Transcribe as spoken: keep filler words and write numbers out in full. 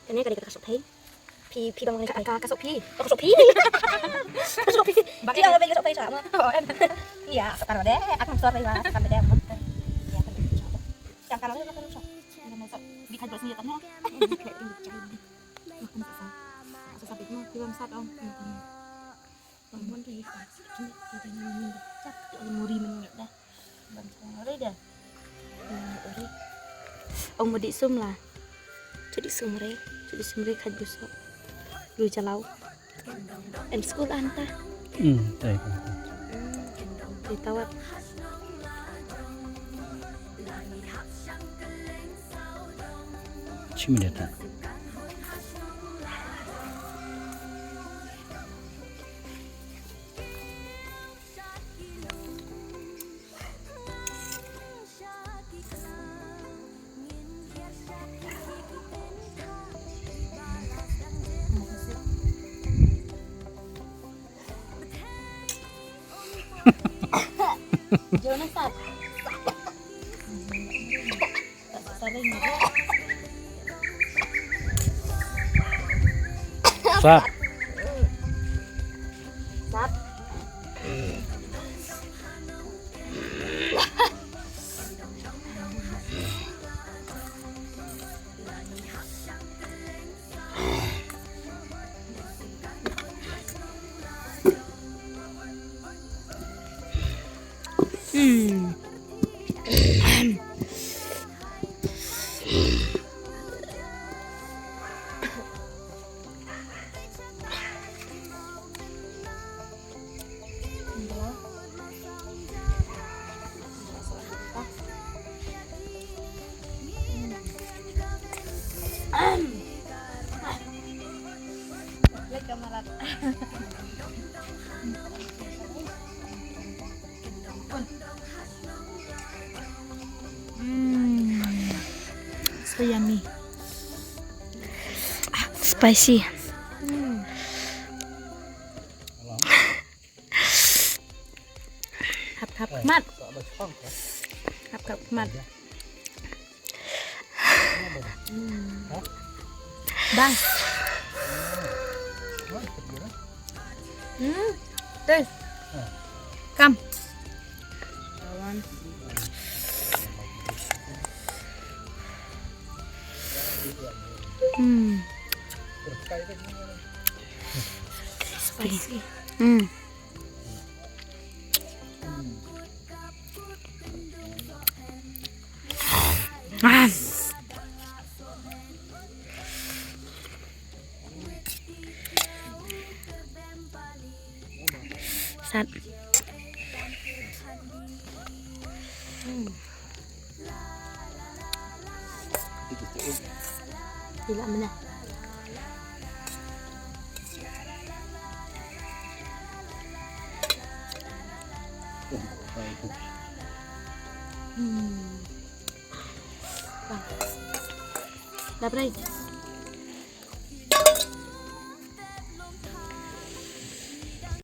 Kane ka dei kata ka sohphei. Phi, phi bang ka, ka, ka sohphei. Ka sohphei. Ka sohphei. Phi bang ka sohphei sa ma. Oh, em. Iya, sohphei de. Ak mem sohphei ba, sohphei de. Iya, kan. Yang kalau itu kan soh. Ini kan soh. Di kan soh ni kan. Makan sa. Sa sa bit mo, phi bang sat ong. Bang mon tu ni kan. Kita ni ni. Cak tu muri men dah. Bang song re dah. Ong mo dih sum la. Chu dih sum re, chu dih sum re khat bu soh. Lu jalaw. Em skul anta. Hmm, tai ko. Di tawat. Chim dia tak. Jonathan. Sat. Sat. Hmm. Mm. So yummy. Ah, spicy. Mm. Hap hap khmat. Hap hap khmat. Bang. Hmm. Teh. Kam. Hmm. Spicy. Hmm. Ah. Sat. Hmm. Ila mana? Hmm. Bang. Dah berai.